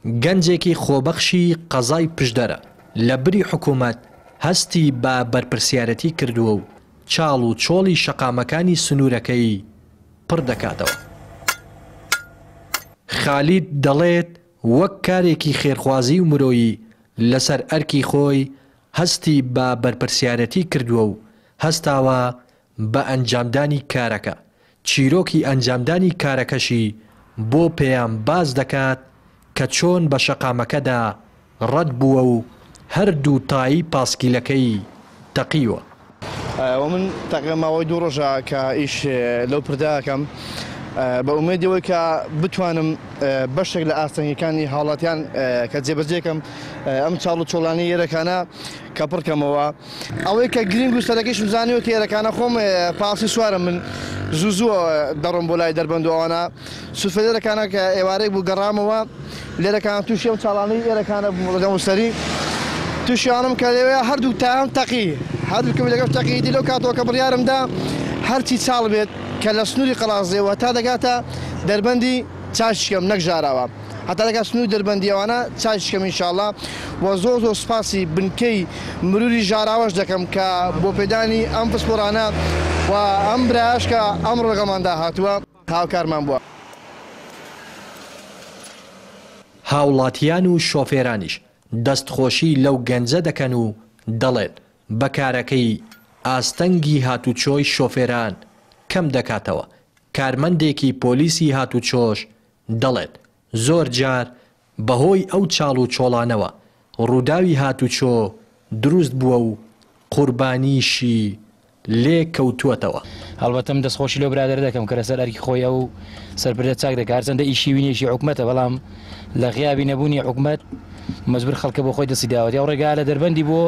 گەنجێکی خۆبەخشی قەزای پشدەرە، لە بری حکومەت هەستی بە بەرپرسیارەتی کردووە و چاڵ و چۆڵی شەقامەکانی سنوورەکەی پڕ دەکاتەوە. خالید دەڵێت، وەک کارێکی خێرخوازی و مرۆیی لەسەر ئەرکی خۆی هەستی بە بەرپرسیارەتی کردووە و هەستاوە بە ئەنجامدانی کارەکە، چیرۆکی ئەنجامدانی کارەکەشی بۆ پەیام باس دەکات کە چۆن بە شەقامەکەدا ڕەت بووە و هەردوو تایی پاسکیلەکەی تەقیوە. ئەوە من تەقریبەن ماوەی دوو ڕۆژە کە ئیش لەو پردە ئەکەم بە ئومێدی ئەوەی کە بتوانم بەشێک لە ئاستەنگیەکانی هاوڵاتیان کە جێبەجێ کەم ئەم چاڵ و چۆڵانەی ئێرەکانە کە پڕکەمەوە. ئەوەی کە گرینگ و سەرەکیشم زانیوە کە ئێرەکانە خۆم پاسی سوارم من زوو زوو دەڕۆم بۆ لای دەربەند و ئەوانە سوفە لێرەکانە کە ئێوارەی بوو گەڕامەوە لێرەکان تووشی ئەم چاڵانەی ئێرەکانە بووم لەگەڵ سەری تووشیانم کە لەوێ هەردوو تایەم تەقی هەردوو کەم لەگەڵ تەقی دی لەو کاتەوە کە بڕیارم دا هەرچی چاڵ بێت کە لە سنووری قەڵازێوە تا دەگاتە دەربەندی چاشکەم نەک ژاراوە هەتا دەگات سنووری دەربەندی ئەوانە چاکیش کەم ان شاءاللە وە زۆر زۆر سوپاسی بنکەی مروری ژاراوەش دەکەم کە بۆ پێدانی ئەم پسپۆرانە و ئەم برایەش کە ئەمڕۆ لەگەڵماندا هاتووە هاوکارمان بووە. هاوڵاتیان و شۆفێرانیش دەستخۆشی لەو گەنجە دەکەن و دەڵێن، بە کارەکەی ئاستەنگی هاتوچۆی شۆفێران کەم دەکاتەوە، کارمەندێکی پۆلیسی هاتوچۆش دەڵێت، زۆر جار بەهۆی ئەو چاڵ و چۆڵانەوە ڕووداوی هاتوچۆ دروست بووە و قوربانیشی لێ کەوتووەتەوە. هەڵبەتە من دەستخۆشی لەو برادەرە دەکەم کە لەسەر ئەرکی خۆی ئەو سەرپردە چاک دەکات، هەرچەندە ئیشی وی نیە ئیشی حکومەتە، بەڵام لە غیابی نەبوونی حکومەت مەجبور خەڵکە بۆ خۆی دەستی داوەتی. ئەو ڕێگا لە دەربەندی بۆ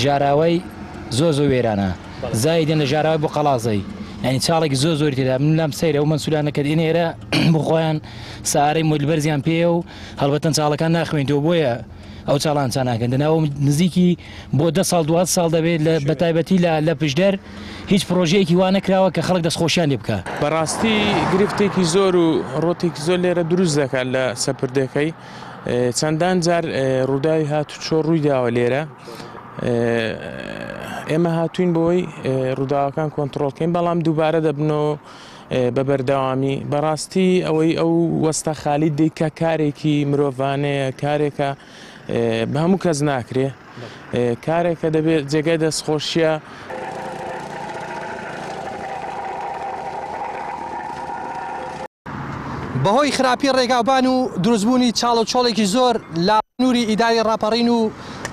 ژاراوەی زۆر زۆر وێرانە. زایدن لە ژاراوای بۆ قەڵازەی یعنی چاڵێکی زۆر زۆری تێدا من لام سەیرە ئەو مەنسولانە کە دێنە ئێرە بۆ خۆیان سارەی مۆدل بەرزیان پێیە و هەڵبەتەن چاڵەکان ناخوێنیتەوە بۆیە ئەو چاڵان چاناکەن دەناوە نزیکی بۆ دە ساڵ دو ساڵ دەبێت لە بەتایبەتی لە لە پشدەر هیچ پرۆژەیەکی وا نەکراوە کە خەڵک دەستخۆشیان لێ بکە. بەڕاستی گرفتێکی زۆر و ڕۆتێکی زۆر لێرە دروست دەکات لە سەپردەکەی چەندان جار ڕووداوی هاتوچۆ ڕووی داوە لێرە ئێمە هاتوین بۆی ڕووداوەکان کۆنتترۆلکەین بەڵام دووبارە دەبنەوە بە بەردەوامی بەڕاستی ئەوەی ئەو وەستا خالی دیکە کارێکی مرۆڤانەیە کارێکە بە هەموو کەس ناکرێ کارێکە دەبێت جێگای دەستخۆشیە. بەهۆی خراپی ڕێگاوبان و دروستبوونی چاڵ و چۆڵێکی زۆر لە سنووری ئیداری ڕاپەڕین و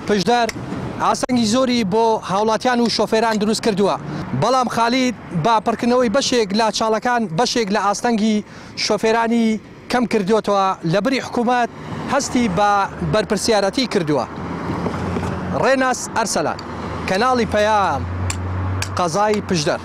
پشدەر، ئاستەنگی زۆری بۆ هاوڵاتیان و شۆفێران دروست کردووە، بەڵام خالید بە پڕکردنەوەی بەشێک لە چاڵەکان بەشێک لە ئاستەنگی شۆفێرانی کەم کردووەتەوە، لەبری حکوومەت هەستی بە بەرپرسیارەتی کردووە. ڕێناس ئەرسەلان، کەناڵی پەیام، قەزای پشدەر.